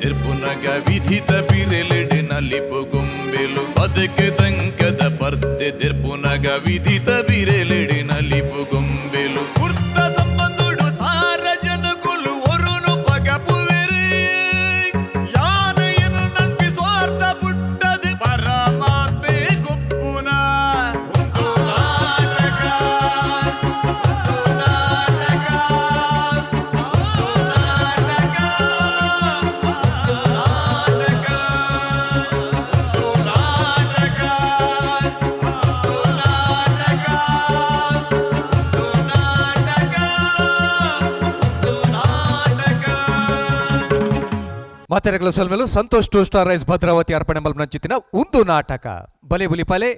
ದೆರ್ಪುನಗ ವಿಧಿತ ಪಿರೆಲೆಡ್ ನಲಿಪು ಗೊಂಬೆಲು ಬದುಕು ದಂಕದ ಪರ್ತೆ ದೆರ್ಪುನಗ ವಿಧಿತ ಬಿರೆಲೆಡ್ ನಲಿಪು ಗೊಂಬೆಲು ಕುರ್ತ ಸಂಬಂಧುಡು ಸಾರ ಜನಕುಲು ಒರುನು ಪಗಪುವೆರು ಯಾನ ಎನ್ನು ಸ್ವಾರ್ಥ ಪುಟ್ಟದು ಪರಮಾತ್ಮೆ ಗೊಪ್ಪುನ ಒಂದು ನಾಟಕ ಒಂದು ನಾಟಕ ಒಂದು ನಾಟಕ ಒಂದು ನಾಟಕ ಒಂದು ನಾಟಕ ಒಂದು ನಾಟಕ ಒಂದು ನಾಟಕ ಒಂದು ನಾಟಕ. ಮಾತೆರೆಗಳ ಸೊಲ್ಮೆಲು Santosh two star rice Bhadravati ಅರ್ಪಣೆ ಮಲ್ಪನಂಚಿತ್ತಿನ ಒಂದು ನಾಟಕ ಬಲೆ ಬುಲಿ ಪಲೆ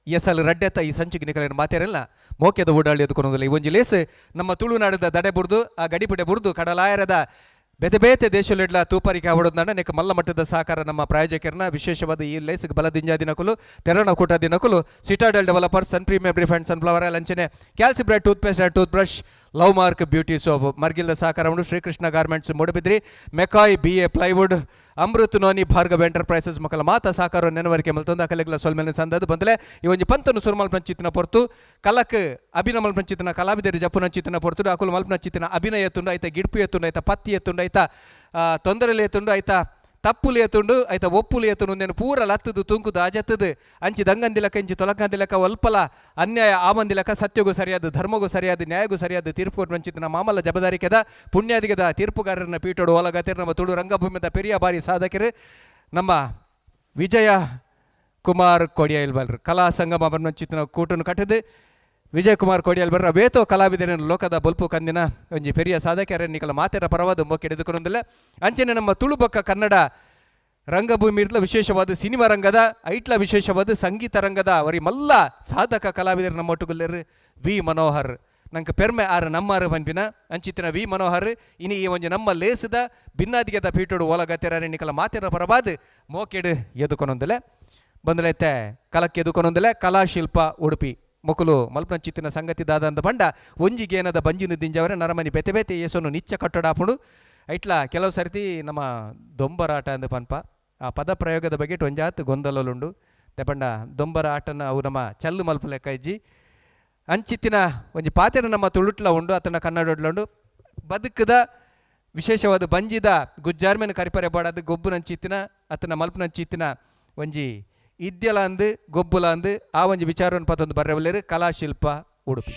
ಎಸಲ್ ರಡ್ಡೆತ್ತ ಈ ಸಂಚಿಗೆ ನಿಕಲಿನ ಮಾತೆರೆಲ್ಲ ಮೋಕ್ಯದ ಓಡಾಳಿ ಎದ್ಕೊನೋದಿಲ್ಲ. ಈ ಒಂಜಿ ಲೇಸ್ ನಮ್ಮ ತುಳುನಾಡದ ದಡೆ ಬುಡ್ದು ಆ ಗಡಿಪಿಡೆ ಬುಡ್ದು ಕಡಲಾಯರದ ಬೇತೆ ಬೇತೆ ದೇಶಲಿಡ್ಲ ತೂಪರಿಕೆ ಆವಡೋದ್ನಾಡ ನೆಕ್ ಮಲ್ಲ ಮಟ್ಟದ ಸಹಕಾರ ನಮ್ಮ ಪ್ರಾಯೋಜಕರನ್ನ ವಿಶೇಷವಾದ ಈ ಲೇಸ್ಗೆ ಬಲ ದಿಂಜಾ ದಿನಕುಲು ತೆರಣ ಕೂಟ ದಿನಕುಲು Citadel developer Sun Premium refined sunflower oil ಅಂಚನೆ Calcibright toothpaste and toothbrush Love Mark beauty soap ಮರ್ಗಿಲ್ದ ಸಹಕಾರ ಉಂಡು. Srikrishna garments Moodbidri, McCoy B A plywood, Amrit Noni, Bhargav enterprises ಮಕ್ಕಳ ಮಾತ ಸಹಕಾರ ನೆನವರಿಕೆ ಮಲ್ತೊಂದು ಅಕಲೆಗ್ಲ ಸೊಲ್ಮೆಲೆ ಸಂದದು ಬಂದಲೆ ಈ ಒಂಜಿ ಪಂತನು ಸುರುಮಲ್ ಪಂಚಿತ್ತಿನ ಪೊರ್ತು ಕಲಕ್ ಅಭಿನಯ ಮಲ್ಪಂಚಿತ್ತಿನ ಕಲಾವಿದರು ಜಪ್ಪುನಂಚಿತ್ತಿನ ಪೊರ್ತು ಅಕುಲು ಮಲ್ಪನಂಚಿತ್ತಿನ ಅಭಿನಯ ತುಂಡು ಐತ ಗಿಡ್ಪು ಎತ್ತುಂಡು ಐತ ಪತ್ತಿ ಎತ್ತುಂಡು ಐತ ತೊಂದರೆಲೆ ಎತ್ತುಂಡು ಐತ ತಪ್ಪುಲು ಎತ್ತುಂಡು ಐತ ಒಪ್ಪುಲು ಎತ್ತುಂಡು ಉಂದೆನ್ ಪೂರ ಲತ್ತದು ತುಂಕುದು ಅಜತ್ತದು ಅಂಚಿ ದಂಗಂದಿಲಕ ಇಂಚಿ ತೊಲಕಂದಿಲಕ ಒಲ್ಪಲ ಅನ್ಯಾಯ ಆವಂದಿಲಕ ಸತ್ಯಗೂ ಸರಿಯಾದ ಧರ್ಮಗೂ ಸರಿಯಾದ ನ್ಯಾಯಗೂ ಸರಿಯಾದ ತೀರ್ಪು ಕೊಟ್ಟು ಮಾಮಲ್ಲ ಜಬದಾರಿಕೆದ ಪುಣ್ಯಾದಿಗದ ತೀರ್ಪುಗಾರರನ್ನ ಪೀಠೋಡು ಓಲಗತಿರ್ ನಮ್ಮ ತುಳು ರಂಗಭೂಮಿದ ಪೆರಿಯ ಬಾರಿ ಸಾಧಕರು ನಮ್ಮ ವಿಜಯ ಕುಮಾರ್ ಕೊಡಿಯಲ್ಬಲ್ರು ಕಲಾ ಸಂಗಮ ಬನ್ನಂಚಿತ್ತಿನ ಕೂಟನು ಕಟ್ಟದು ವಿಜಯ್ ಕುಮಾರ್ ಕೊಡಿಯಲ್ ಬರ್ರ ವೇತೋ ಕಲಾವಿದರನ್ನು ಲೋಕದ ಬೊಲ್ಪು ಕಂದಿನ ಒಂಜಿ ಪೆರಿಯ ಸಾಧಕರ ನಿಕಲ ಮಾತೆರ ಪರವಾದ ಮೊಕ್ಕೆ ಹಿಡಿದುಕೊಂಡಿಲ್ಲ. ಅಂಚನೆ ನಮ್ಮ ತುಳು ಬೊಕ್ಕ ಕನ್ನಡ ರಂಗಭೂಮಿ ಇರ್ಲ ವಿಶೇಷವಾದ ಸಿನಿಮಾ ರಂಗದ ಐಟ್ಲ ವಿಶೇಷವಾದ ಸಂಗೀತ ರಂಗದ ಅವರಿ ಮಲ್ಲ ಸಾಧಕ ಕಲಾವಿದರು ನಮ್ಮ ಒಟ್ಟುಗುಲ್ಲೆರ್ ವಿ ಮನೋಹರ್. ನಂಗೆ ಪೆರ್ಮೆ ಆರು ನಮ್ಮಾರು ಪನ್ಪಿನ ಅಂಚಿತ್ತಿನ ವಿ ಮನೋಹರ್ ಇನಿ ಈ ಒಂಜಿ ನಮ್ಮ ಲೇಸದ ಭಿನ್ನಾದಿಗೆದ ಪೀಠೋಡು ಓಲಗತ್ತೆರ ನಿಕಲ ಮಾತೆರ ಪರವಾದ ಮೋಕೆಡು ಎದುಕೊನೊಂದಿಲ್ಲ ಬಂದಲೈತೆ ಕಲಕ್ಕೆ ಎದುಕೊನೊಂದಿಲ್ಲ. ಕಲಾಶಿಲ್ಪ ಉಡುಪಿ ಮೊಕುಲು ಮಲ್ಪನಂಚಿತ್ತಿನ ಸಂಗತಿ ದಾದಂದ ಬಂಡ ಒಂಜಿಗೇನದ ಬಂಜಿನ ದಿಂಜವರೆ ನರಮನಿ ಬೆತೆ ಬೆತೆ ಏಸೋನು ನಿಚ್ಚ ಕಟ್ಟಡ ಆಪುಂಡು. ಐಟ್ಲ ಕೆಲವು ಸರ್ತಿ ನಮ್ಮ ದೊಂಬರಾಟ ಅಂದ ಪನ್ಪ ಆ ಪದ ಪ್ರಯೋಗದ ಬಗ್ಗೆ ಒಂಜಾತ್ ಗೊಂದಲುಂಡು ತೆಪಂಡ ದೊಂಬರ ಆಟನ ಅವು ನಮ್ಮ ಚಲ್ಲು ಮಲ್ಪು ಲೆಕ್ಕ ಇಜ್ಜಿ ಅಂಚಿತ್ತಿನ ಒಂಜಿ ಪಾತೆರ ನಮ್ಮ ತುಳುಟ್ಲ ಉಂಡು ಆತನ ಕನ್ನಡೊಡ್ಲ ಉಂಡು ಬದುಕದ ವಿಶೇಷವಾದ ಬಂಜಿದ ಗುಜ್ಜಾರ್ಮೆನ ಕರಿಪರೆ ಬೋಡಾದ ಗೊಬ್ಬುನಂಚಿತ್ತಿನ ಆತನ ಮಲ್ಪುನಂಚಿತ್ತಿನ ಒಂಜಿ ಇದ್ಯಲ ಅಂದು ಗೊಬ್ಬುಲ ಅಂದು ಆ ಒಂಜಿ ವಿಚಾರವನ್ನು ಪತ್ತೊಂದು ಬರ್ರೆವಲ್ಲೇರು ಕಲಾಶಿಲ್ಪ ಉಡುಪಿ.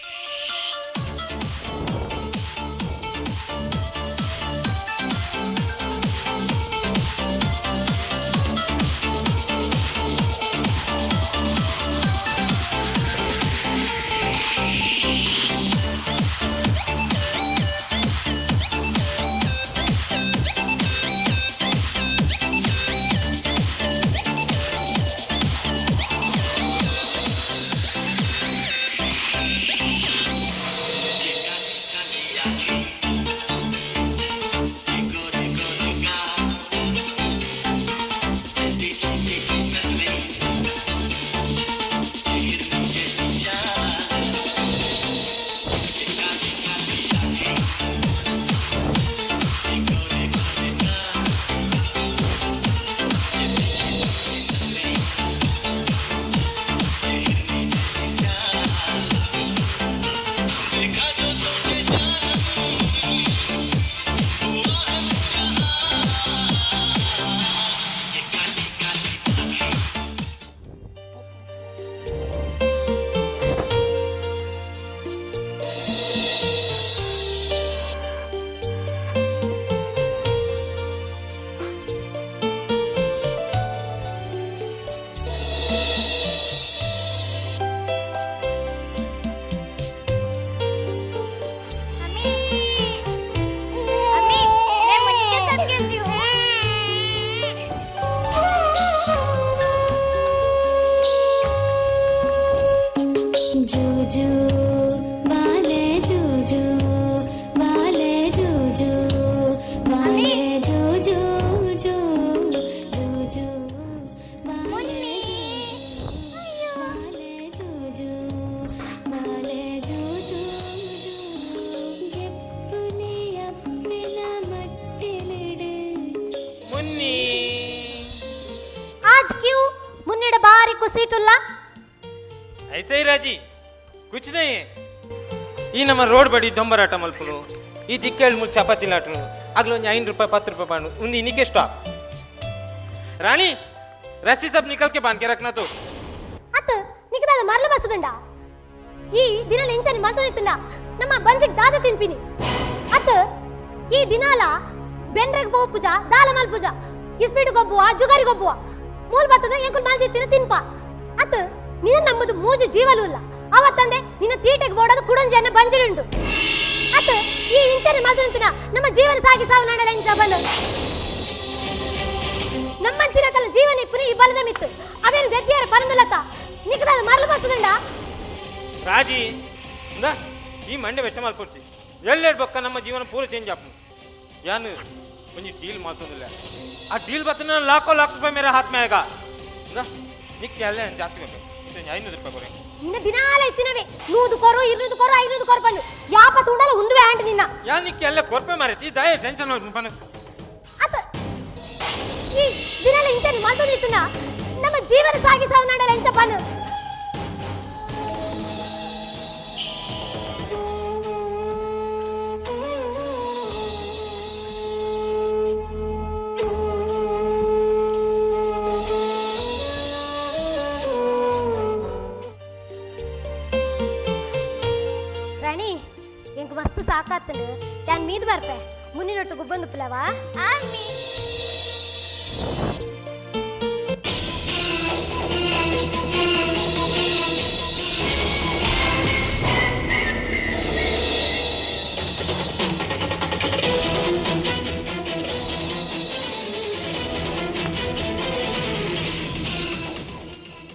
ಕುಸಿಟುಲ್ಲ. ऐसे ही राजी, कुछ नहीं है. ಈ ನಮ್ಮ ರೋಡ್ ಬಡಿ ಡೊಂಬರಾಟ ಮಲ್ಪುನು, ಈ ದಿಕ್ಕೇಳು ಮುಲ್ ಚಪಾತಿ ಲಾಟುನು, ಅಗ್ಲ ಒಂಜಿ 5 ರೂಪಾಯಿ 10 ರೂಪಾಯಿ ಪಾಂಡು ಒಂದು ಇನಿಕೆ ಸ್ಟಾಪ್. ರಾಣಿ रस्सी सब निकल के बांध के रखना तो. ಅತ್ತ ನಿಕದಾದ ಮರಳು ಬಸದುಂಡ ಈ ದಿನ ಇಂಚನಿ ಮಲ್ತೊಂದಿತ್ತುಂಡ ನಮ್ಮ ಬಂಜಿಗ್ ದಾದ ತಿನ್ಪಿನಿ. ಅತ್ತ ಈ ದಿನಾಲ ಬೆನ್ರೆಗ್ ಪೋಪುಜ ದಾಲ ಮಲ್ಪುಜ ಇಸ್ಪೀಟ್ ಗೊಬ್ಬುವ ಜುಗಾರಿ ಗೊಬ್ಬುವ ಮೂಲ್ ಬತ್ತದ ಎಂಕುಲ್ ಮಲ್ದಿತ್ತಿನ ತಿನ್ಪ. ಅತ್ತ ನಿನ್ನ ನಮ್ಮದು ಮೂಜು ಜೀವಲು ಇಲ್ಲ ಅವತ್ತಂದೆ ನಿನ್ನ ತೀಟೆಗೆ ಬೋಡೋದು ಕುಡಂಜೆಯನ್ನ ಬಂಜಿಡುಂಡು. ಅತ್ತ ಈ ಇಂಚನಿ ಮಲ್ತೊಂದಿತ್ತಿನ ನಮ್ಮ ಜೀವನ ಸಾಗಿಸಾವು ನಡಲ ಇಂಚ ಬಂದು ನಮ್ಮಂಚಿನ ಜೀವನ ಇಪ್ಪುನಿ ಈ ಬಲದ ಮಿತ್ತು ಅವೇನು ದೆದ್ದಿಯಾರ ಪರಂದುಲತ್ತ ನಿಕದಾದ ಮರಳು ಬಸದುಂಡ. ರಾಜಿ ಇಂದ ಈ ಮಂಡೆ ವೆಚ್ಚ ಮಲ್ಪೊಡ್ಚಿ ಎಲ್ಲೆಡ್ ಬೊಕ್ಕ ನಮ್ಮ ಜೀವನ ಪೂರ ಚೇಂಜ್ ಆಪು. ಯಾನು ಒಂಜಿ ಡೀಲ್ ಮಾತೊಂದಿಲ್ಲ, ಆ ಡೀಲ್ ಬತ್ತನ ಲಾಖೋ ಲಾಖ ರೂಪಾಯಿ ಮೇರೆ ಹಾತ್ ಮೇ ಆಗ. ಇಂದ ನಿಕ್ಕೆ ಅಲ್ಲೇ ಜಾಸ್ತಿ ಬೇಕು 500 ರೂಪಾಯಿ ಕೊಡಿ. ನಿನ್ನ ದಿನಾಲ ಇತ್ತಿನವೇ 100 ಕೊರು 200 ಕೊರು 500 ಕೊರು ಬಂದು ಯಾಪ ತುಂಡಲ ಉಂದುವೆ ಆಂಟ್ ನಿನ್ನ. ಯಾ ನಿಕ್ಕೆ ಅಲ್ಲೇ ಕೊರ್ಪೆ ಮಾರೈತಿ ದಾಯ ಟೆನ್ಷನ್ ಪನು. ಅತ್ತ ಈ ದಿನಾಲ ಇಂಚನಿ ಮಾತೊಂದಿತ್ತುನ ನಮ್ಮ ಜೀವನ ಸಾಗಿಸಾವು ನಡಲ ಎಂಚ ಪನು. ರಾಣಿ ಎಂಕ್ ಮಸ್ತ್ ಸಾಕಾತನು ನಾನು ಮೀದ್ ಬರ್ಪೆ ಮುನ್ನಿನೊಟ್ಟು ಗುಬ್ಬಂದು ಪುಲವಾ.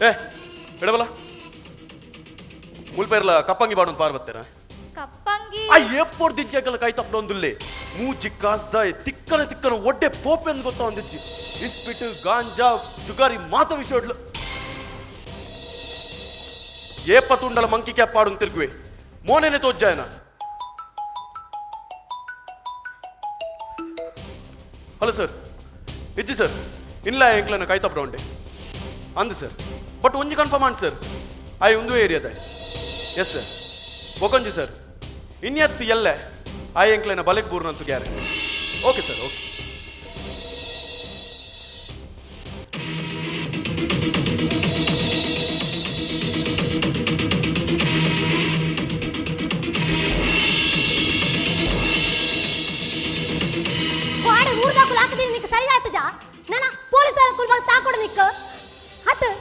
ಏ ಬಿಡಬಲ್ಲ ಮುಲ್ಪೇರ್ಲ ಕಪ್ಪಂಗಿ ಬಾಡೊಂದು ಪಾರ್ವತ್ತೇನ ಕಪ್ಪಂಗಿ ಆ ಏಪೋರ್ ದಿಂಚಕಲ ಕೈ ತಪ್ಪಡೊಂದುಲ್ಲೆ ಮೂಜಿ ಕಾಸ್ದಾಯ್ ತಿಕ್ಕನ ತಿಕ್ಕನ ಒಡ್ಡೆ ಪೋಪೆಂದು ಗೊತ್ತಾ ಒಂದಿಜ್ಜಿ ಇಸ್ಪಿಟ್ಟು ಗಾಂಜಾ ಜುಗಾರಿ ಮಾತ ವಿಷಯಡ್ಲು ಏಪ ತುಂಡಲ ಮಂಕಿ ಕ್ಯಾಪ್ ಪಾಡೊಂದು ತಿರುಗುವೆ ಮೋನೆನೆ ತೋಜ್ಜಾಯನ. ಹಲೋ ಸರ್, ಇಜ್ಜಿ ಸರ್, ಇಲ್ಲ ಎಂಕ್ಲನ ಕೈ ತಪ್ಪಡ ಉಂಡೆ ಅಂದು ಸರ್, ಬಟ್ ಒಂಜಿ ಕನ್ಫರ್ಮ್ ಆಂಡ್ ಸರ್, I ಒಂದು ಏರಿಯಾದ. ಎಸ್ ಸರ್, ಒಕೊಂಜಿ ಸರ್, ಇನ್ಯತ್ತು ಎಲ್ಲೆ I ಎಂಕ್ಲನ ಬಲೆಕ್ ಬೂರ್ನಂತು ಗ್ಯಾರಂಟಿ. Okay sir, okay. ವಾಡ ಊರ್ದಾಕುಲು ಹಾಕದಿನಿ ನಿಕ್ ಸರಿ ಆಯ್ತಜಾ ನನ್ನ ಪೊಲೀಸ್ ಕುಲ್ಬಾಗ ತಾಕೊಡು ನಿಕ್ ಹತ್ತು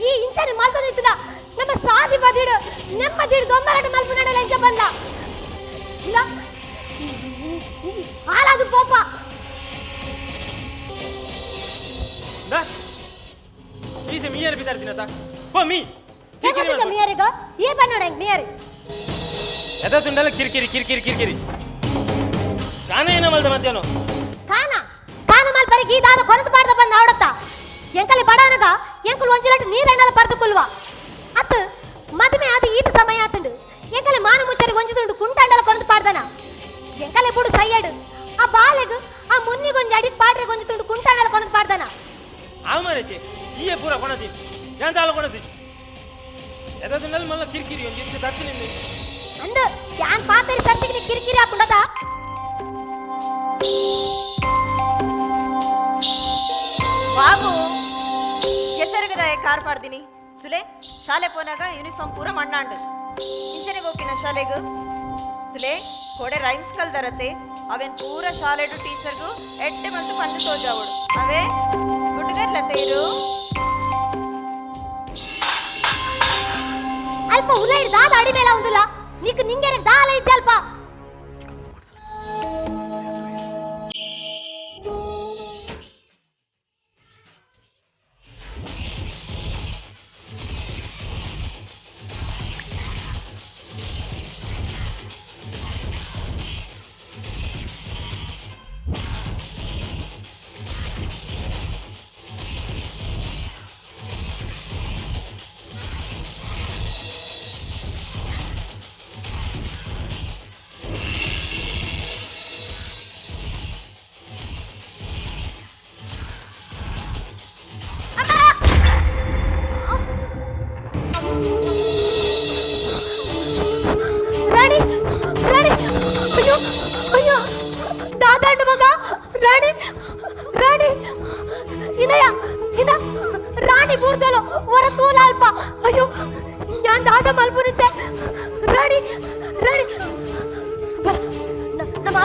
ಈ ಇಂಚನೆ ಮಲ್ತೊಂದಿತ್ತುನ ನಮ್ಮ ಸಾದಿ ಬದಿಡು ನೆಮ್ಮದಿಡು ದೊಂಬರಾಟ ಮಲ್ಪು ನಡಲ ಎಂಚ ಬಂದ ಇಲ್ಲ ಹಾಳಾದು ಪೋಪ. ಈಸೆ ಮೀಯರ್ ಬಿದ್ದಾರ್ತೀನತ ಪೋ ಮೀ ಹೆಂಗ ಮೀಯರಿಗ ಏ ಬನ್ನೋಡ ಹೆಂಗ್ ಮೀಯರಿ ಎದ ತುಂಡಲ ಕಿರಿಕಿರಿ ಕಿರಿಕಿರಿ ಕಿರಿಕಿರಿ ಕಾನ ಏನ ಮಲ್ದ ಮಧ್ಯಾಹ್ನ ಕಾನ ಕಾನ ಮಲ್ಪರಿಗೆ ಈ ದಾದ ಕೊನತು ಪಾಡ್ದ ಬಂದ ಆವಡತ್ತ ಎಂಕಲಿ ಬಡವನಗ ಎಂಕುಲು ಒಂಜಿಲಟ್ಟು ನೀರೆಣ್ಣಲ ಪರ್ದು ಕುಲ್ವ ಅತ್ತು ಮದುವೆ ಅದು ಈತ ಸಮಯ ಆತುಂಡು ಎಂಕಲಿ ಮಾನ ಮುಚ್ಚರಿ ಒಂಜಿದುಂಡು ಕುಂಟಂಡಲ ಕೊನತು ಪಾಡ್ದನ ಎಂಕಲೆ ಬುಡು ಸೈಯಡು ಆ ಬಾಲೆಗು ಆ ಮುನ್ನಿಗೊಂಜಿ ಅಡಿ ಪಾಡ್ರೆ ಗೊಂಜಿತುಂಡು ಕುಂಟಂಡಲ ಕೊನತು ಪಾಡ್ದನ ಆ ಮಾರೈತಿ ಈಯೆ ಪೂರ ಕೊಣತಿ ಏನ್ ತಾಲ ಕೊಣತಿ ಎದ ತುಂಡಲ ಮಲ್ಲ ಕಿರಿಕಿರಿ ಒಂಜಿ ಇತ್ತು ದತ್ತು ನಿಂದು ಅಂದು ಯಾನ್ ಪಾತರಿ ಸರ್ತಿಗೆ ಕಿರಿಕಿರಿ ಹಾಕೊಂಡದ. ಬಾಬು ಕೆಸರುಗದಾಯ ಕಾರ್ ಪಾಡ್ದಿನಿ ತುಲೆ ಶಾಲೆ ಪೋನಾಗ ಯೂನಿಫಾರ್ಮ್ ಪೂರ ಮಣ್ಣಾಂಡು ಇಂಚನೆ ಬೋಪಿನ ಶಾಲೆಗು ತುಲೆ ಕೊಡೆ ರೈಮ್ಸ್ ಕಲ್ದರತೆ ಅವೇನ್ ಪೂರ ಶಾಲೆಡು ಟೀಚರ್ಗು ಎಡ್ಡೆ ಮಂತು ಪಂದು ತೋಜಾವಡು ಅವೇ ಗುಡ್ಗರ್ಲತೆ ಇರು. ಅಲ್ಪ ಉಲೈಡ್ ದಾದ ಅಡಿ ಮೇಲೆ ಒಂದುಲ್ಲ ನಿಕ್ ನಿಂಗೆರೆ ದಾಲ ಇಜ್ಜಲ್ಪ.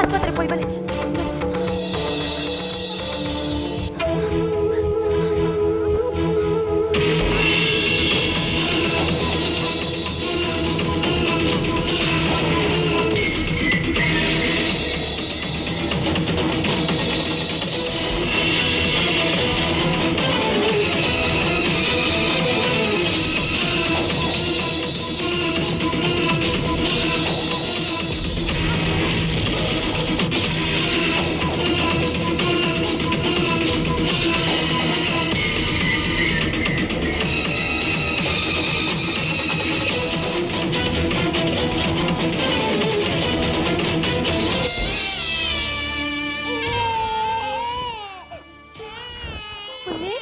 ಆಸ್ಪತ್ರೆ ಪೋಯಿ ಬಲೆ. ಪುನ್ನಿ.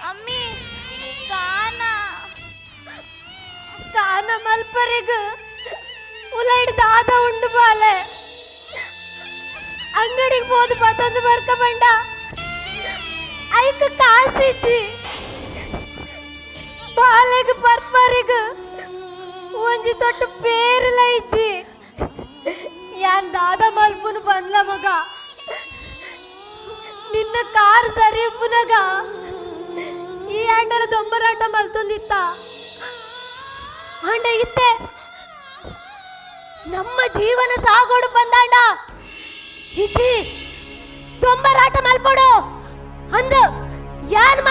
ಅಮ್ಮಿ, ಕಾನ. ಕಾನ ಮಲ್ಪರಿಗ ಉಲೈಡ್ ದಾದ ಉಂಡು ಬಾಲೆ. ಅಂಗಡಿಗೆ ಹೋದ ಪತಂದು ಬರ್ಕ ಬಂಡ ಐಕ ಕಾಸಿಚ್ಚಿ ಬಾಲೆಗ್ ಬರ್ಪರಿಗ ಒಂಜಿ ತೊಟ್ಟು ಪೇರ್ಲ ಇಜ್ಜಿ. ಯಾನ್ ದಾದ ಮಲ್ಪುನು ಬಂದ್ಲ ಮಗ? ನಿನ್ನ ಕಾರ್ ಸರಿ ಉಪ್ಪುನಗ ಈ ಆಂಡಲ ದೊಂಬರಾಟ ಮಲ್ತೊಂದಿತ್ತ. ಆಂಡ ಇತ್ತೆ ನಮ್ಮ ಜೀವನ ಸಾಗೋಡು ಬಂದಾಂಡ ಇಜ್ಜಿ, ದೊಂಬರಾಟ ಮಲ್ಪೋಡು ಅಂದು ಯಾನ್.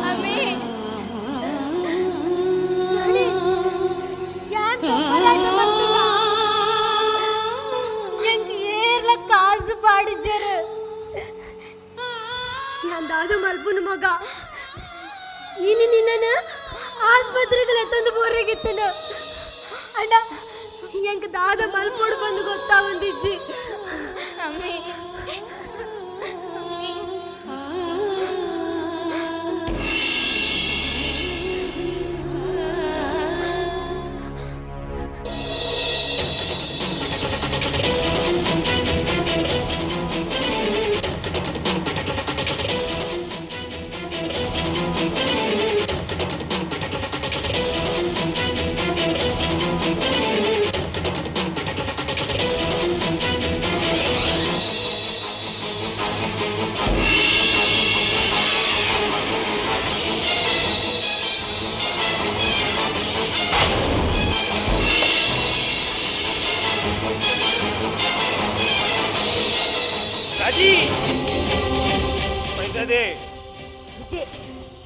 ಅಮ್ಮಿ. ರಾಣಿ, ಯಾನ್ ದೊಂಬರಾಟ ಮಲ್ತಿಲ್ಲ. ಎಂಕ್ ಏರ್ಲ ಕಾಸು ಪಾಡಿಜರು. ಯಾನ್ ದಾದ ಮಲ್ಪುನು ಮಗ? ಇನಿ ನಿನ್ನನ ಆಸ್ಪತ್ರೆಗೆ ಎತ್ತೊಂದು ಬೋರೆಗಿತ್ತನು. ಅಣ್ಣ, ಎಂಕ್ ದಾದ ಮಲ್ಪೋಡು ಬಂದು ಗೊತ್ತಾವಂದಿಜ್ಜಿ. ಅಮ್ಮಿ. ರಾಜಿ, ಪೈಸಾ they. ಇಜ್ಜಿ,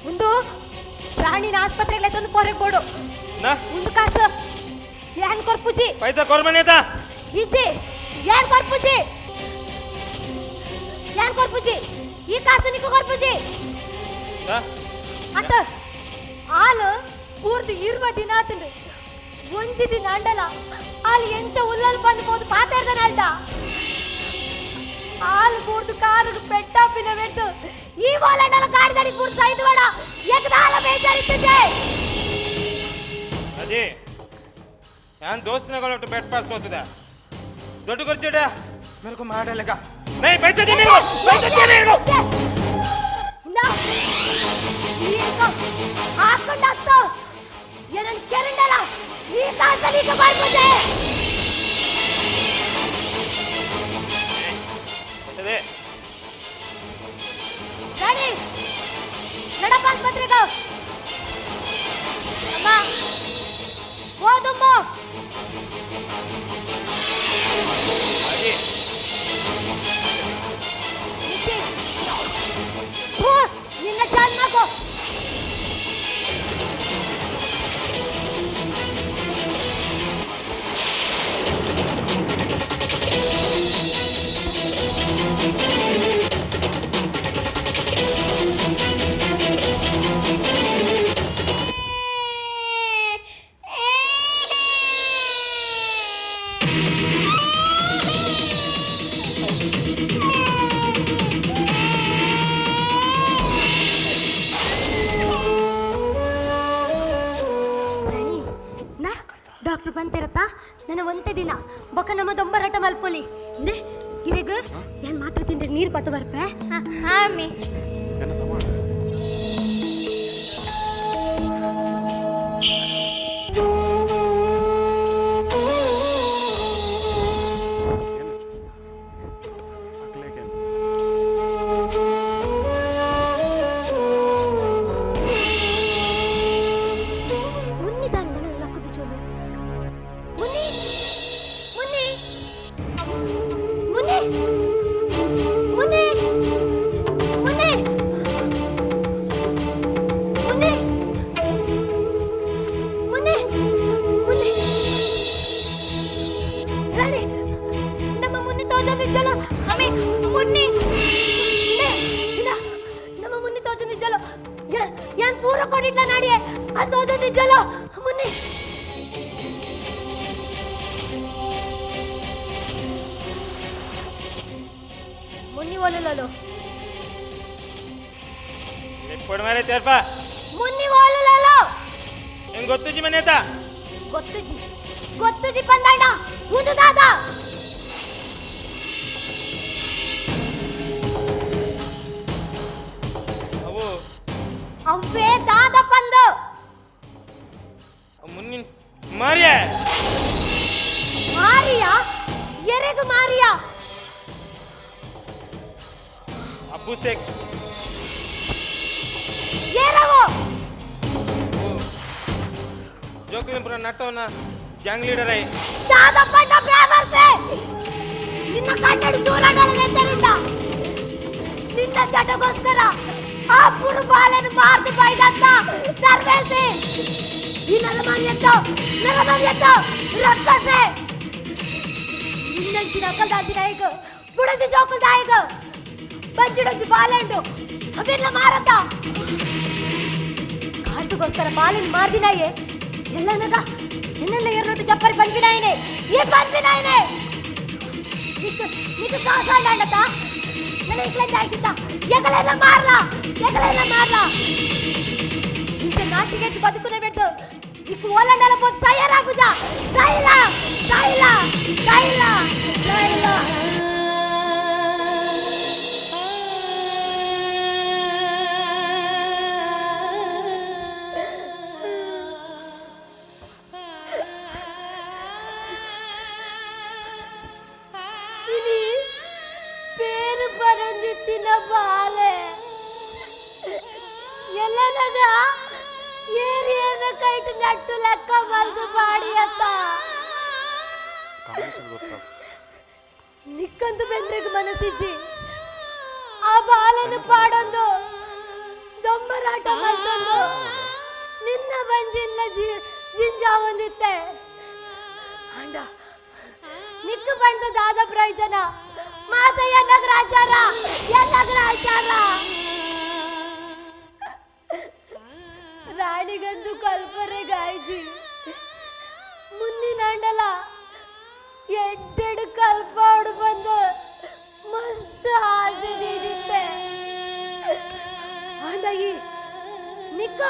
ಒಂದು ಪ್ರಾಣಿನ ಆಸ್ಪತ್ರೆಗೆ ಎತ್ತೊಂದು ಪೋರೆಗ್ ಬೋಡು. ನಾ. ಒಂದು ಕಾಸು ಯಾನ್ ಕೊರ್ಪುಜಿ. ಪೈಸಾ ಕೊರ್ಮನೇತಾ. ಇಜ್ಜಿ, ಯಾನ್ ಕೊರ್ಪುಜಿ, ಯಾನ್ ಕೊರ್ಪುಜಿ. ಈ ಕಾಸು ನಿಕ್ಕು ಕೊರ್ಪುಜಿ. ಅತ್ತ, ಆಲು ಪೂರ್ತಿ ಇರುವ ದಿನ ಆತಂಡು. ಒಂಜಿ ದಿನ ಅಂಡಲ ಆಲು ಎಂಚ ಉಲ್ಲಲ್ ಬಂದು ಪೋದು ಪಾತಾರ್ದನ ಅಲ್ದ. ಆಲು ಪೂರ್ತಿ ಕಾರುಗ್ ಪೆಟ್ಟಾಪಿನ ಬೆಟ್ಟು ಈ ಓಲಂಡಲ ಗಾಡಿ ಪೂರ್ತಿ ಸೈದು ಬೇಡ ಎಕ್ಕದಾಲ ಬೇಜಾರಿತ್ತದೆ. ಅದೇ ನಾನು ದೋಸ್ತನಗಳು ಬೆಟ್ ಪಾಸ್ ಹೋಗ್ತದ. ದೊಡ್ಡ ಖರ್ಚಿಡ मेरे को मार डालेगा। नहीं, पैसे दे मेरे को, पैसे दे मेरे को. ಇಂದಾ, ಈಗ ಹಾಕೊಂಡಾಸ್ತು ಏನನ್ ಕೆರಂಡಲ ಈ ಕಾಸಲ್ಲಿ ಈಗ ಬರ್ಬೋದೆ. पैसे दे. ರಾಣಿ, ನಡಪ್ಪ ಆಸ್ಪತ್ರೆಗೆ. ಅಮ್ಮ, ಓದಮ್ಮ. ನಿನ್ನ ಚಾನ್ ಮಾಕೋ. ರಾಣಿ, ನಾ ಡಾಕ್ಟರ್ ಬಂತಿರತ್ತಾ? ನನ್ನ ಒಂತೆ ದಿನ ಬೊಕ್ಕ ನಮ್ಮ ದೊಂಬರಾಟ ಮಲ್ಪೊಲಿ. ಇಂದೆ ಇರೆಗ್ ಏನ್ ಮಾತ್ರೆ ತಿಂದ್ರೆ ನೀರು ಪತ್ತು ಬರ್ಪೆ. ಹಾ ಅಮ್ಮಿ. ಎನ್ನ ಸಮಾನ. ಮುನ್ನಿ ದಾನಿ ನನ್ನ ಲಕ್ಕುದು ಚೋಲು. ಮುನ್ನಿ, ಮುನ್ನಿ, ಮುನ್ನಿ, ಮುನ್ನಿ, ಮುನ್ನಿ, ಮುನ್ನಿ, ಮುನ್ನಿ, ಮುನ್ನಿ. ರಾಣಿ, ನಮ್ಮ ಮುನ್ನಿ ತೋಜೊಂದು ಚಲೋ. ಅಮ್ಮಿ, ಮುನ್ನಿ. ಇಲ್ಲ, ನಮ್ಮ ಮುನ್ನಿ ತೋಜೊಂದು ಚಲೋ. ಏನ್ ಪೂರ ಕೊಡಿಟ್ಲ ನಾಡಿಯೇ ಅದು ತೋಜೊಂದು ಚಲೋ ಮುನ್ನಿ. ಮುನ್ನಿ ಓಲುಲೋಲು. ಎಪ್ಪಡು ಮಾರೆ ತೇರ್ಪ. ಮುನ್ನಿ ಓಲುಲೋಲು. ಹೆಂಗ್ ಗೊತ್ತುಜಿ ಮನೇತ? ಗೊತ್ತುಜಿ, ಗೊತ್ತುಜಿ ಪಂದಾಂಡ ಉಂದು ದಾದ? ಅವು ಅವ್ವೇ ದಾದ ಪಂದು? ಮುನ್ನಿ ಮಾರಿಯ. ಮಾರಿಯಾ? ಎರೆಗು ಮಾರಿಯಾ? ಅಬ್ಬು ಶೇಖ್. ಏರವು? ಜೋಕುಲಿನ ಪುರ ನಟ್ಟವನ ಗ್ಯಾಂಗ್ ಲೀಡರ್ I. ದಾದ ಪಂಡ ಬೇವರ್ಸೆ? ನಿನ್ನ ಕಣ್ಣಡಿ ಚೂರಗಳ ನಿನ್ನ ಚಟಗೋಸ್ಕರ ಆ ಪುರು ಬಾಲನ್ನು ಮಾರ್ದು ಬೈದಂತ ದರ್ವೇಸಿ. ಈ ನರಮಾನ್ಯತ್ತು, ನರಮಾನ್ಯತ್ತು ರಕ್ಕಸೆ. ನಿನ್ನಂಚಿನ ಅಕ್ಕಲ್ದಾಂತಿನ ಈಗ ಬುಡದಿ ಜೋಕುಲ್ದಾಯಿಗ ಬಂಜಿಡೊಂಜಿ ಬಾಲೆಂಡು ಅವೆಲ್ಲ ಮಾರತ. ಕಾಸುಗೋಸ್ಕರ ಬಾಲಿನ ಮಾರ್ದಿನಾಯೆ ಎಲ್ಲನಗ ಎನ್ನೆಲ್ಲ ಎರಡೊಟ್ಟು ಜಪ್ಪರಿ ಪನ್ಪಿನಾಯನೆ ಈ ಪನ್ಪಿನಾಯನೆ. ನಿಕ್ಕು ನಿಕ್ಕು ಕಾಸಾಂಡತ ನನ್ನ ಇಕ್ಲೆಂದ ಆಯ್ತಿತ್ತ. ಎಗಲೆಲ್ಲ ಮಾರ್ಲಾ, ಎಗಲೆಲ್ಲ ಮಾರ್ಲಾ. ಇಂಚ ನಾಚಿಗೆಟ್ಟು ಬದುಕುನ ಬಿಟ್ಟು ನಿಕ್ಕು ಓಲಂಡಲ ಪೋತ್ ಸಯ್ಯರ ಪೂಜಾ. ಸಾಯಿಲ, ಸಾಯಿಲ, ಸಾಯಿಲ, ಸಾಯಿಲ. ಇನಿ ಪೇರು ಪರಂಜಿತ್ತಿನ ಬಾಲೆ ಎಲ್ಲನಗ ಏರಿಯನ ಕೈಟ್ ನಟ್ಟು ಲೆಕ್ಕ ಮಲ್ದು ಬಾಡಿಯತ್ತ. ನಿಕ್ಕಂದು ಬೆಂದ್ರೆಗ್ ಮನಸ್ಸಿಜ್ಜಿ. ಆ ಬಾಲನು ಪಾಡೊಂದು ದೊಂಬರಾಟ ಮಲ್ತೊಂದು ನಿನ್ನ ಬಂಜಿನ್ಲ ಜಿಂಜಾವೊಂದಿತ್ತೆ. ಅಂಡ ನಿಕ್ಕು ಬಂದು ದಾದ ಪ್ರಯೋಜನ ಮಾತ? ಎನ್ನಗ್ರಾಚಾರ, ಎನ್ನಗ್ರಾಚಾರ. ರಾಣಿಗಂದು ಕಲ್ಪರೆ ಗಾಯ್ಜಿ. ಮುಂದಿನ ಅಂಡಲ ಎಡ್ಡೆಡು ಕಲ್ಪಾಡು ಬಂದು ಮಸ್ತ್ ಆಸೆ ನೀಡಿತ್ತೆ. ಅಂಡಗಿ ನಿಕ್ಕ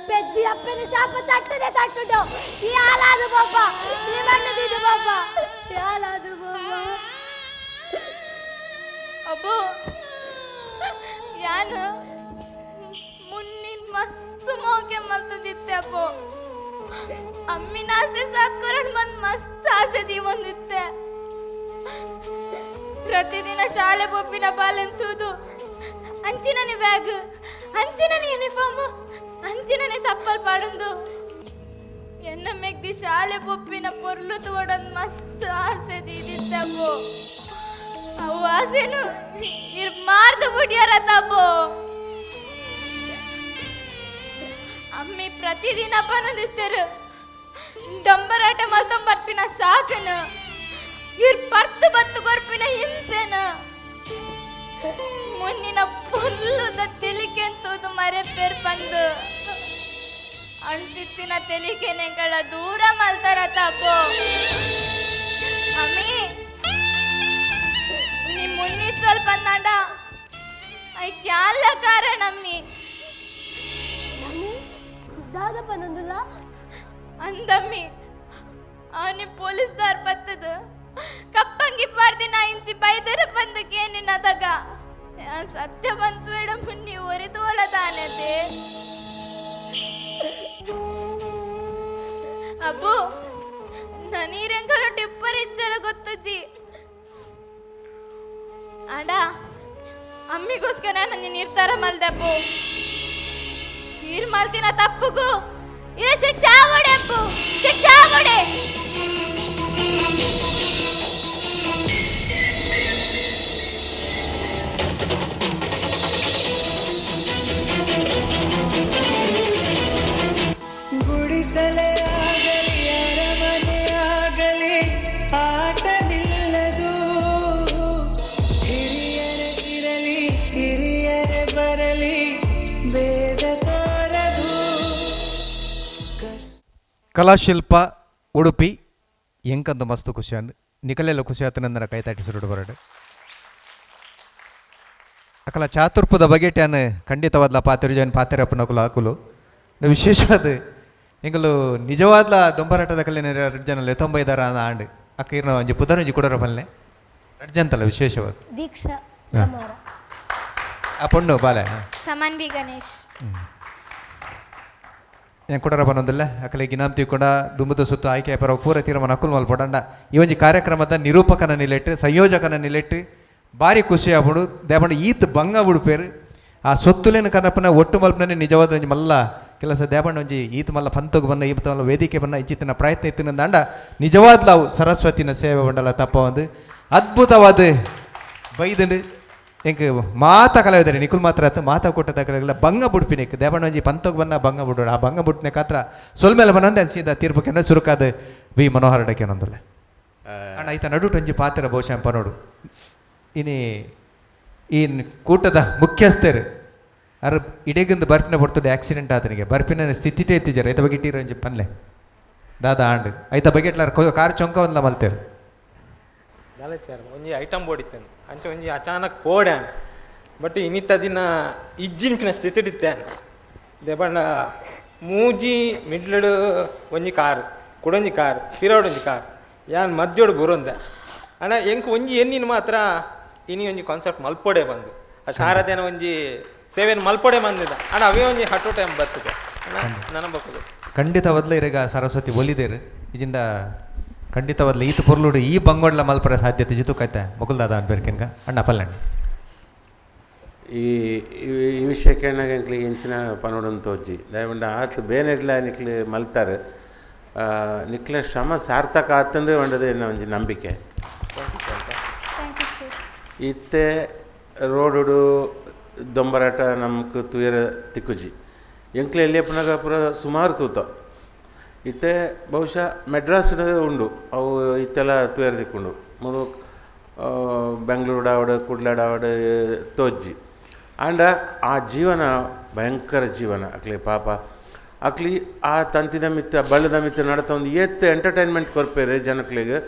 ಪೆದ್ದಿ ಅಪ್ಪನ ಶಾಪ ತಟ್ಟದೆ ತಟ್ಟುಡು. ಈ ಹಾಲಾದು ಬಾಬಾ, ಈ ಮಣ್ಣದಿದು ಬಾಬಾ, ಈ ಹಾಲಾದು ಬಾಬಾ. ಅಬ್ಬು, ಯಾನು ಮುನ್ನಿನ್ ಮಸ್ತ್ ಮೋಕೆ ಮಲ್ತದಿತ್ತೆ ಅಬ್ಬು. ಅಮ್ಮಿನ ಆಸೆ ಸಾತ್ ಕೊರಡ್ ಬಂದ್ ಮಸ್ತ್ ಆಸೆ ದೀವೊಂದಿತ್ತೆ. ಪ್ರತಿದಿನ ಶಾಲೆ ಬೊಬ್ಬಿನ ಬಾಲೆಂತೂದು ಅಂಚಿನನೆ ಬ್ಯಾಗ್, ಅಂಚಿನನೆ ಯೂನಿಫಾರ್ಮ್, ಅಂಚಿನನೆ ಚಪ್ಪಲ್ ಪಾಡೊಂದು ಎನ್ನ ಮೆಗ್ದಿ ಶಾಲೆ ಪೊಪ್ಪಿನ ಪೊರ್ಲು ತೋಡೊಂದು ಮಸ್ತ್ ಆಸೆ ದೀದಿತ್ತಪ್ಪೋ. ಅವು ಆಸೆನು ಇರ್ ಮಾರ್ದು ಬಿಡ್ಯಾರ ತಪ್ಪೋ. ಅಮ್ಮಿ ಪ್ರತಿದಿನ ಪನದಿತ್ತರು ಡಂಬರಾಟ ಮಲ್ತೊಂಬರ್ಪಿನ ಸಾಕನ, ಇರ್ ಪರ್ತು ಬತ್ತು ಕೊರ್ಪಿನ ಹಿಂಸೆನ, ಮುನ್ನಿನ ಪೊರ್ಲುದ ತೆಲಿಕೆಂತೂದು ಮರೆಪೇರ್ ಬಂದು ಅಣ್ತಿತ್ತಿನ ತೆಲಿಕೆನೆಗಳ ದೂರ ಮಲ್ತಾರ ತಪ್ಪೋ. ಅಮ್ಮಿ ನೀ ಮುನ್ನಿ ಸ್ವಲ್ಪ ನಾಡ ಐಕ್ಯಾಲ ಕಾರಣ ಅಮ್ಮಿ. ದಾದಪ್ಪ ನಂದುಲ್ಲ ಅಂದಮ್ಮಿ ಅವನಿ ಪೊಲೀಸ್ದಾರ್ ಬತ್ತದ ಕಪ್ಪಂಗಿ ಪಾರ್ದಿನ ಇಂಚಿ ಬೈದರ ಬಂದಕ್ಕೆ ನಿನ್ನದಾಗ ಸತ್ಯ ಬಂತು ಬೇಡ ಮುನ್ನಿ ಒರಿದೋಲ ತಾನತೆ. ಅಬ್ಬು ನನೀರೆಂಕಲ ಟಿಪ್ಪರ್ ಇದ್ದರ ಗೊತ್ತಜ್ಜಿ ಅಡ ಅಮ್ಮಿಗೋಸ್ಕರ ನನ್ನ ನಿರ್ಧಾರ ಮಲ್ದಪ್ಪು. ನೀರ್ ಮಲ್ತಿನ ತಪ್ಪುಗು ಇರ ಶಿಕ್ಷೆ ಆವಡೆ ಅಪ್ಪು, ಶಿಕ್ಷೆ ಆವಡೆ. ಗುಡಿಸಲೇ ಆಗಲಿ ಅರಮನೆ ಆಗಲಿ ಆಟ ನಿಲ್ಲದು, ಹಿರಿಯರೇ ಇರಲಿ ಕಿರಿಯರೇ ಬರಲಿ ಭೇದ ತೋರದು. ಕಲಾಶಿಲ್ಪ ಉಡುಪಿ ಎಂಕಂದು ಮಸ್ತು ಖುಷಿ ಅಂಡ್ ನಿಕಲೆಲ್ಲ ಖುಷಿ ಆತನಂದನ ಕೈ ತಾಟಿ ಸುರುಡು ಬರಡು. ಅಕಲ ಚಾತುರ್ಪದ ಬಗೆಟ್ಯಾನ್ ಖಂಡಿತವಾದ್ಲ ಪಾತೆರು ಜೈನ್ ಪಾತೆರಪ್ಪನ ಹಾಕುಲು ವಿಶೇಷವಾದ ಎಂಗಲು ನಿಜವಾದ್ಲ ಡೊಂಬರಾಟದ ಕಲ್ಲಿನ ಎರಡು ಜನ ಲೆತ್ತೊಂಬೈದಾರ ಆಂಡ್ ಅಕ್ಕ ಇರ್ನ ಒಂಜಿ ಪುದರಂಜಿ ಕೊಡರ ಪಲ್ಲೆ ಎರಡು ಜನ ವಿಶೇಷವಾದ ದೀಕ್ಷಾ ಆ ಪೊಣ್ಣು ಬಾಲೆ ಸಮನ್ವಿ ಗಣೇಶ್ ഞാൻ ಕೊಡರ ಬನ್ನೊಂದಿಲ್ಲ ಅಕಲೆ ಗಿನಾಮ್ ತೀಕೊಂಡ ದುಂಬದ ಸುತ್ತು ಆಯ್ಕೆ ಪರ ಪೂರ ತೀರ್ಮಾನ ಅಕುಲ್ ಮಲ್ ಪೊಡಂಡ ಈ ಒಂಜಿ ಕಾರ್ಯಕ್ರಮದ ನಿರೂಪಕನ ನಿಲೆಟ್ಟು ಸಂಯೋಜಕನ ನಿಲೆಟ್ಟು ಭಾರಿ ಖುಷಿ ಆಗ್ಬಿಡು ದೇಪಂಡ ಈತ್ ಬಂಗ ಉಡುಪೇರು ಆ ಸೊತ್ತುಲೇನು ಕನಪನ ಒಟ್ಟು ಮಲ್ಪನೇ ನಿಜವಾದ ಒಂಜಿ ಮಲ್ಲ ಕೆಲಸ ದೇಪಂಡ ಒಂಜಿ ಈತ್ ಮಲ್ಲ ಪಂತೋಗ್ ಬನ್ನ ಈತ ಮಲ್ಲ ವೇದಿಕೆ ಬನ್ನ ಇಚ್ಚಿತ್ತಿನ ಪ್ರಯತ್ನ ಇತ್ತಿನ ದಾಂಡ ನಿಜವಾದ್ಲಾವು ಸರಸ್ವತಿನ ಸೇವೆ ಬಂಡಲ ತಪ್ಪ ಒಂದು ಅದ್ಭುತವಾದ ಬೈದಂಡು ಎಂಕ್ ಮಾತಾ ಕಲಾವಿದರೆ ನಿಕುಲ್ ಮಾತ್ರ ಆತು ಮಾತಾ ಕೊಟ್ಟದ ಕಲಾವಿದಲ್ಲ ಬಂಗ ಬುಡ್ಪಿನಿಕ್ ದೇವಣ್ಣ ಒಂಜಿ ಪಂತೋಗ್ ಬನ್ನ ಬಂಗ ಬುಡು ಆ ಬಂಗ ಬುಡ್ಪಿನ ಕಾತ್ರ ಸೊಲ್ಮೇಲೆ ಬನ್ನೊಂದು ಸೀದಾ ತೀರ್ಪು ಸುರುಕಾದ ವಿ ಮನೋಹರ ಡಕ್ಕೆ ಅಣ್ಣ ಐತ ನಡುಟು ಒಂಜಿ ಪಾತ್ರ ಬಹುಶಃ ನೋಡು ಇನಿ ಈ ಕೂಟದ ಮುಖ್ಯಸ್ಥರು ಅರ್ ಇಡೀಗಿಂದ ಬರ್ಪಿನ ಬರ್ತದೆ ಆಕ್ಸಿಡೆಂಟ್ ಆತನಿಗೆ ಬರ್ಪಿನ ಸ್ಥಿತಿಟೇ ಎತ್ತಿಜಾರ ಐತ ಬಗ್ಗೆ ಇಟ್ಟಿರೋ ಒಂಜಿ ಪನ್ಲೆ ದಾದಾ ಆಂಡ್ ಐತ ಬಗ್ಗೆ ಇಟ್ಲಾರ ಕಾರ್ ಚೊಂಕ ಒಂದ್ಲ ಮಲ್ತೇರು ದಾಲಚಾರ ಒಂಜಿ ಐಟಮ್ ಬೋಡಿತ್ತೇನೆ ಅಂಚೆ ಒಂಜಿ ಅಚಾನಕ್ ಪೋಡ್ಯಾನ್ ಬಟ್ ಇನ್ನಿತ್ತ ದಿನ ಇಜ್ಜಿನ್ಕಿನ ಸ್ಥಿತಿಡಿತ್ತೇನೆ ದೇಬಣ್ಣ ಮೂಜಿ ಮಿಡ್ಲಡು ಒಂಜಿ ಕಾರ್ ಕುಡೊಂಜಿ ಕಾರ್ ಪಿರೋಡೊಂಜಿ ಕಾರ್ ಯಾನ್ ಮಧ್ಯೋಡು ಬುರೊಂದೆ ಅಣ್ಣ ಎಂಕ್ ಒಂಜಿ ಎನ್ನಿನ ಮಾತ್ರ ಇನಿ ಒಂಜಿ ಕಾನ್ಸೆಪ್ಟ್ ಮಲ್ಪೊಡೆ ಬಂದು ಆ ಶಾರದೆನ ಒಂಜಿ ಸೇವೆನ ಮಲ್ಪೊಡೆ ಬಂದಿದ್ದ ಅಣ್ಣ ಅವೇ ಒಂಜಿ ಹಟೋ ಟೈಮ್ ಬರ್ತದೆ ಅಣ್ಣ ನನ್ನ ಬಕ್ಕದು ಖಂಡಿತವಾದ್ಲ ಇರಗ ಸರಸ್ವತಿ ಒಲಿದೇರು ಇಜಿಂದ ಖಂಡಿತವಾದ್ಲ ಈತ ಪೊರ್ಲುಡು ಈ ಬಂಗೋಡ್ಲ ಮಲ್ಪರ ಸಾಧ್ಯತೆ ಜಿತು ಕೈತೆ ಮೊಕುಲ್ದಾದ ಅನ್ಬೇರ್ಕೆನ್ಗ ಅಣ್ಣ ಪಲ್ಲಣ್ಣ ಈ ಈ ವಿಷಯಕ್ಕೆ ಎಂಕ್ಲಿಗೆ ಎಂಚಿನ ಪನೋಡಂತ ತೋಜಿ ದಯವಂಡ ಆತ್ ಬೇನೆಡ್ಲ ನಿಕ್ಲಿ ಮಲ್ತಾರೆ ನಿಕ್ಲೆ ಶ್ರಮ ಸಾರ್ಥಕ ಆತಂದ್ರೆ ಒಂಡದೆ ಎನ್ನ ಒಂಜಿ ನಂಬಿಕೆ. ಇತ್ತೆ ರೋಡುಡು ದೊಂಬರಾಟ ನಮ್ಗೆ ತುಯರ ತಿಕ್ಕುಜಿ ಎಂಕ್ಲೆ ಎಲ್ಲಿಯಪ್ಪನಾಗ ಪೂರ ಸುಮಾರು ತೂತ ಇತ್ತೆ ಬಹುಶಃ ಮೆಡ್ರಾಸ್ ಉಂಡು ಅವು ಇತ್ತೆಲ್ಲ ತುಯರ ತಿಕ್ಕುಂಡು ಮೂಲು ಬೆಂಗಳೂರು ಆವಡ್ ಕುಡ್ಲಾಡ್ ಆವಡ್ ತೋಜ್ಜಿ ಆಂಡ ಆ ಜೀವನ ಭಯಂಕರ ಜೀವನ ಅಕ್ಲಿ ಪಾಪ ಅಕ್ಲಿ ಆ ತಂತಿದ ಮಿತ್ತ ಬಳ್ಳದ ಮಿತ್ತ ನಡತ ಒಂದು ಏತ್ ಎಂಟರ್ಟೈನ್ಮೆಂಟ್ ಕೊರ್ಪೇರು ಜನಕ್ಲಿಗೆ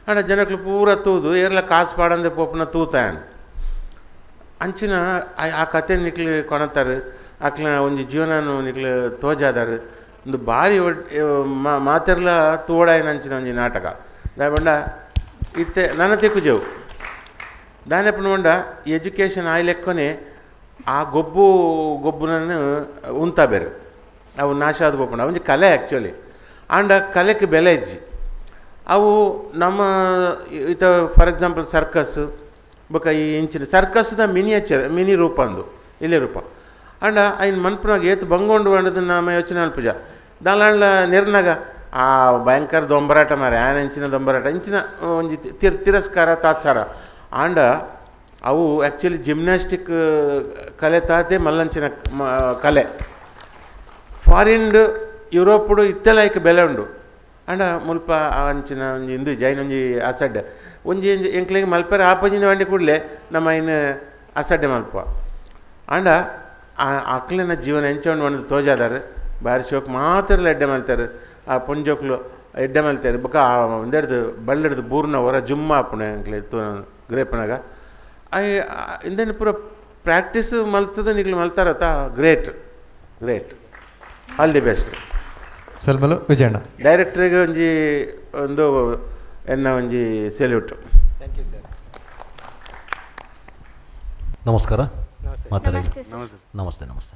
ಆಂಡ ಜನಕ್ಲು ಪೂರ ತೂದು ಏರ್ಲ ಕಾಸು ಪಾಡಂದೆ ಪೋಪುನ ತೂತಾಯನ್ ಅಂಚಿನ ಆ ಕತೆ ನಿಕ್ಲು ಕೊಣತಾರೆ ಅಕ್ಲ ಒಂಜಿ ಜೀವನನು ನಿಕ್ಲು ತೋಜಾದಾರು ಒಂದು ಭಾರಿ ಮಾತೆರ್ಲ ತೋಡಾಯಿನ ಅಂಚಿನ ಒಂಜಿ ನಾಟಕ ದಾಯಬಂಡ ಇತ್ತೆ ನನ್ನ ತಿಕ್ಕುಜೆವು ದಾನೆಪ್ಪನ ಬಂಡ ಎಜುಕೇಷನ್ ಆಯ್ಲೆಕ್ಕನೆ ಆ ಗೊಬ್ಬು ಗೊಬ್ಬುನನ್ನು ಉಂತ ಬೇರೆ ಅವು ನಾಶ ಆದ ಪೋಪುಂಡು ಒಂಜಿ ಕಲೆ ಆ್ಯಕ್ಚುಲಿ ಆಂಡ ಕಲೆಗೆ ಬೆಲೆ ಇಜ್ಜಿ ಅವು ನಮ್ಮ ಇತ for example circus ಬೊಕ ಈ ಇಂಚಿನ ಸರ್ಕಸ್ದ ಮಿನಿಯೇಚರ್ ಮಿನಿ ರೂಪ ಅಂದು ಇಲ್ಲೇ ರೂಪ ಅಂಡ ಐನ್ ಮನ್ಪುನಾಗ ಏತ್ ಬಂಗೊಂಡು ಪಂಡದು ನಾಮ ಯೋಚನೆ ಅಲ್ಪುಜ ದಾಲಾಂಡ್ಲ ನೆರ್ನಾಗ ಆ ಭಯಂಕರ ದೊಂಬರಾಟ ಮಾರೆ ಆನ್ ಇಂಚಿನ ದೊಂಬರಾಟ ಇಂಚಿನ ಒಂಜಿ ತಿರಸ್ಕಾರ ತಾತ್ಸಾರ ಆಂಡ ಅವು ಆ್ಯಕ್ಚುಲಿ ಜಿಮ್ನಾಸ್ಟಿಕ್ ಕಲೆ ತಾತೆ ಮಲ್ಲಂಚಿನ ಕಲೆ ಫಾರಿನ್ಡ್ ಯುರೋಪ್ಡು ಇತ್ತೆಲ ಐಕ್ ಬೆಲೆ ಉಂಡು ಅಂಡ ಮುಲ್ಪ ಅಂಚಿನ ಒಂಜಿ ಇಂದು ಜೈನ್ ಒಂಜಿ ಅಸಡ್ಡೆ ಒಂಜಿ ಎಂಕ್ಲೆಗ್ ಮಲ್ಪೆರೆ ಆಪೋಜಿನ ವಂಡಿ ಕೂಡಲೇ ನಮ್ಮ ಇನ್ನು ಅಸಡ್ಡೆ ಮಲ್ಪ ಆಂಡ ಆ ಅಕ್ಲೆನ ಜೀವನ ಎಂಚ ಉಂಡು ಪಂಡ್ದ್ ತೋಜಾದಾರ್ ಬಾರಿ ಶೋಕ್ ಮಾತೆರ್ಲ ಎಡ್ಡೆ ಮಲ್ತೆರ್ ಆ ಪೊಂಜೋಕ್ಲು ಎಡ್ಡೆ ಮಲ್ತೆರ್ ಬೊಕ ಆ ಉಂದೆಡ್ದ್ ಬಳ್ಳಿಡ್ದ್ ಬೂರ್ನ ಒರ ಜುಮ್ಮ ಆಪುಂಡು ಎಂಕ್ಲೆ ಗ್ರೇಪನಾಗ ಇಂದೆನ್ ಪೂರ ಪ್ರಾಕ್ಟೀಸ್ ಮಲ್ತದ ನಿಕ್ಲು ಮಲ್ತಾರತ great great all the best. ಸಲ್ಮಲು ವಿಜಯಣ್ಣ. ಡೈರೆಕ್ಟ್ರಿಗೆ ಒಂಜಿ ಒಂದು ಎನ್ನ ಒಂಜಿ ಸೆಲ್ಯೂಟ್. Thank you sir. ನಮಸ್ಕಾರ ಮಾತಾಡಿ. ನಮಸ್ತೆ. ನಮಸ್ತೆ ನಮಸ್ತೆ.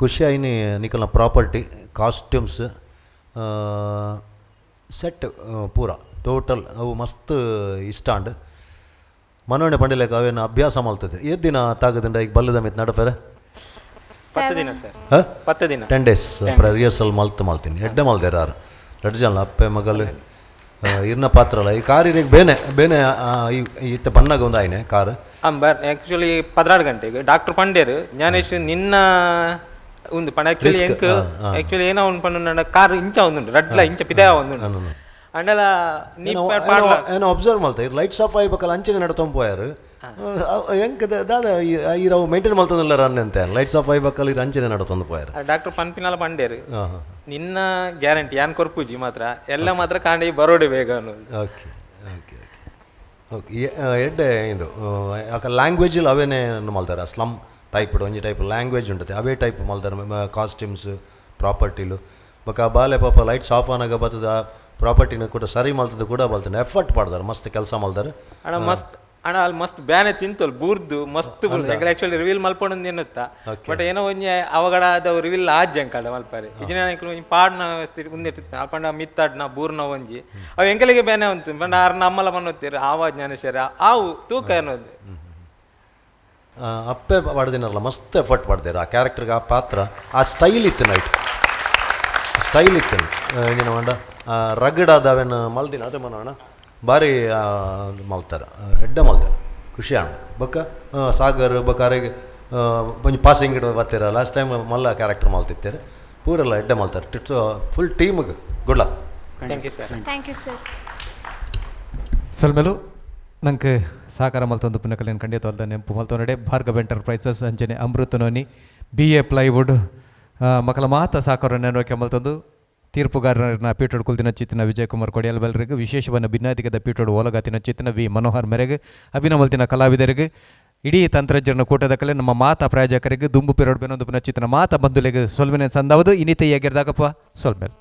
ಖುಷಿ ಆಯ್ನಿ ನಿಕಲ್ನ ಪ್ರಾಪರ್ಟಿ ಕಾಸ್ಟ್ಯೂಮ್ಸ್ ಸೆಟ್ ಪೂರ ಟೋಟಲ್ ಅವು ಮಸ್ತ್ ಇಷ್ಟ ಅಂಡ್ ಮನೋಣೆ ಪಂಡಿಲೆಕ ಅವೇನು ಅಭ್ಯಾಸ ಮಲ್ತದೆ ಏತ್ ದಿನ ತಾಗದಿಂದ ಈಗ ಬಲ್ಲದ ಮಿತ್ ನಡಪೆರೆ? 10 ದಿನ ಸರ್. ಹ? 10 ದಿನ. 10 ಡೇಸ್ ರಿಹರ್ಸಲ್ ಮಲ್ತು ಮಲ್ತೀನಿ ಎಡ್ಡೆ ಮಲ್ದೇರ ಆರು ರಡ್ಡು ಜನ ಅಪ್ಪೆ ಮಗಲು ಇರ್ನ ಪಾತ್ರ ಅಲ್ಲ ಈ ಕಾರ್ ಇರಿಗೆ ಬೇನೆ ಬೇನೆ ಇತ್ತ ಬಣ್ಣಗ ಒಂದು ಆಯ್ನೆ ಕಾರ್ ಅಂಬರ್ ಆ್ಯಕ್ಚುಲಿ 16 ಗಂಟೆಗೆ ಡಾಕ್ಟರ್ ಪಂಡೇರು ಜ್ಞಾನೇಶ್ ನಿನ್ನ ಒಂದು ಪಂಡ ಆ್ಯಕ್ಚುಲಿ Risk, ಎಂಕ್ ಆ. ಆ್ಯಕ್ಚುಲಿ ಏನೋ ಒಂದು ಪಂಡ ಕಾರ್ ಇಂಚ ಒಂದುಂಡು ರಡ್ಲ ಇಂಚ ಪಿದಾಯ ಒಂದುಂಡು ಅಂಡಲ ನೀ ಪಾಡ್ಲ ಏನೋ ಅಬ್ಸರ್ವ್ ಮಲ್ತ ಲೈಟ್ಸ್ ಆಫ್ ಆಯ್ಬೇಕಲ್ಲ ಅಂಚನೆ ನಡ್ತೊಂದು ಪೋಯಾರು ಎಂಕ್ ದಾದ ಈ ರವು ಮೇಂಟೈನ್ ಮಲ್ತದಲ್ಲ ರನ್ ಅಂತ ಲೈಟ್ಸ್ ಆಫ್ ಆಯ್ಬೇಕಲ್ಲ ಇರ್ ಅಂಚನೆ ನಡ್ತೊಂದು ಪೋಯಾರು. ಡಾಕ್ಟರ್ ಪನ್ಪಿನಾಲ ಪಂಡೇರು ಹಾಂ ಹಾಂ ನಿನ್ನ ಗ್ಯಾರಂಟಿ ಯಾನ್ ಕೊರ್ಪುಜಿ ಮಾತ್ರ ಎಲ್ಲ ಮಾತ್ರ ಕಾಂಡಿ ಬರೋಡೆ ಬೇಗ ಅನ್ನೋದು. ಓಕೆ ಓಕೆ ಓಕೆ ಓಕೆ ಎಡ್ಡೆ ಇದು ಯಾಕೆ ಲ್ಯಾಂಗ್ವೇಜಲ್ಲಿ ಅವೇನೇ ಮಲ್ತಾರೆ ಸ್ಲಮ್ ಟೈಪ್ ಒಂಜಿ ಟೈಪ್ ಲ್ಯಾಂಗ್ವೇಜ್ ಉಂಟತೆ ಅವೇ ಟೈಪ್ ಮಲ್ತಾರೆ ಕಾಸ್ಟ್ಯೂಮ್ಸ್ ಪ್ರಾಪರ್ಟಿಲು ಬೊಕ ಆ ಬಾಲೆ ಪಾಪ ಲೈಟ್ಸ್ ಆಫ್ ಆನಾಗ ಬತ್ತದ ಪ್ರಾಪರ್ಟಿನ ಕೂಡ ಸರಿ ಮಲ್ತದ ಕೂಡ ಬಲ್ತಾನೆ ಎಫರ್ಟ್ ಪಾಡ್ದಾರೆ ಮಸ್ತ್ ಕೆಲಸ ಮಲ್ತಾರೆ. ಅಣ್ಣ ಮಸ್ತ್ ಅಣ್ಣ ಅಲ್ಲಿ ಮಸ್ತ್ ಬ್ಯಾನೆ ತಿಂತಲ್ ಬೂರ್ದು ಮಸ್ತ್ ಬೂರ್ದು ಆಕ್ಚುಲಿ ರಿವೀಲ್ ಮಲ್ಪೊಂದು ಎನ್ನುತ್ತಾ ಬಟ್ ಏನೋ ಒಂಜಿ ಅವಗಡ ಅದು ರಿವೀಲ್ ಆಜ್ ಅಂಕಡ ಮಲ್ಪಾರೆ ಇಜಿನ ಒಂಜಿ ಪಾಡ್ನ ಉಂದೆಟ್ಟಿತ್ತು ಅಪಂಡ ಮಿತ್ತಾಡ್ನ ಬೂರ್ನ ಒಂಜಿ ಅವು ಎಂಕಲಿಗೆ ಬ್ಯಾನೆ ಉಂಟು ಪಂಡ ಆರ್ನ ಅಮ್ಮಲ ಮನ್ನೊತ್ತೀರು ಆವ ಜ್ಞಾನೇಶ್ವರ ಆವು ತೂಕ ಅನ್ನೋದು. ಅಪ್ಪೆ ಪಾಡ್ದಿನಲ್ಲ ಮಸ್ತ್ ಎಫರ್ಟ್ ಪಾಡ್ದೇರು ಆ ಕ್ಯಾರೆಕ್ಟರ್ಗೆ ಆ ಪಾತ್ರ ಆ ಸ್ಟೈಲ್ ಇತ್ತು ನೈಟ್ ಸ್ಟೈಲ್ ಇತ್ತು ಇಂಜಿನ ಪಂಡ ರಗಡಾದ ಅವೇನು ಮಲ್ದಿನ ಅದೇ ಮನೋಣ ಭಾರಿ ಮಲ್ತಾರೆ ಎಡ್ಡೆ ಮಲ್ತಾರೆ ಖುಷಿ ಆಂಡ್ ಬೊಕ್ಕ ಸಾಗರ್ ಬೊಕ್ಕ ಅರೆಗ್ ಒಂಜಿ ಪಾಸಿಂಗ್ ಬರ್ತೀರ ಲಾಸ್ಟ್ ಟೈಮ್ ಮಲ್ಲ ಕ್ಯಾರೆಕ್ಟರ್ ಮಲ್ತಿತ್ತಾರೆ ಪೂರೆಲ್ಲ ಎಡ್ಡೆ ಮಲ್ತಾರೆ ಟಿಟ್ಸ್ ಫುಲ್ ಟೀಮ್ಗೆ good luck. Thank you sir. Thank you sir. ಸೊಲ್ಮೆಲು ನಂಗೆ ಸಾಕಾರ ಮಲ್ತೊಂದು ಪುನಕಲಿನ ಖಂಡಿತ ಅಲ್ದ ನೆಂಪು ಮಲ್ತೊಂಡೆ ಭಾರ್ಗವ್ ಎಂಟರ್ಪ್ರೈಸಸ್ ಅಂಚನೆ ಅಮೃತನೋನಿ ಬಿ ಎ ಪ್ಲೈವುಡ್ ಮಕ್ಕಳ ಮಾತ ಸಾಕಾರ ನೆನವಕ್ಕೆ ಮಲ್ತೊಂದು ತೀರ್ಪುಗಾರರನ್ನ ಪೀಠೋಡ್ ಕುಲ್ದಿನ ಚಿತ್ತಿನ ವಿಜಯಕುಮಾರ್ ಕೊಡಿಯಲ್ ಬಲ್ರಿಗೆ ವಿಶೇಷವನ್ನು ಭಿನ್ನಾಧಿಕದ ಪೀಠೋಡ್ ಓಲಗಾತಿನ ಚಿತ್ತಿನ ವಿ ಮನೋಹರ್ ಮೆರೆಗೆ ಅಭಿನಮಲ್ತಿನ ಕಲಾವಿದರಿಗೆ ಇಡೀ ತಂತ್ರಜ್ಞರನ ಕೂಟದ ಕಲೆ ನಮ್ಮ ಮಾತಾ ಪ್ರಾಯೋಜಕರಿಗೆ ದುಂಬು ಪಿರೋಡ್ ಬೆನೊಂದು ಪುನಃ ಚಿತ್ತಿನ ಮಾತಾ ಬಂಧುಲೆಗೆ ಸೊಲ್ಮೆನೆ ಸಂದಾವದು ಇನ್ನಿತ ಹೇಗಿರ್ದಾಗಪ್ಪ ಸೊಲ್ಮೆಲ್.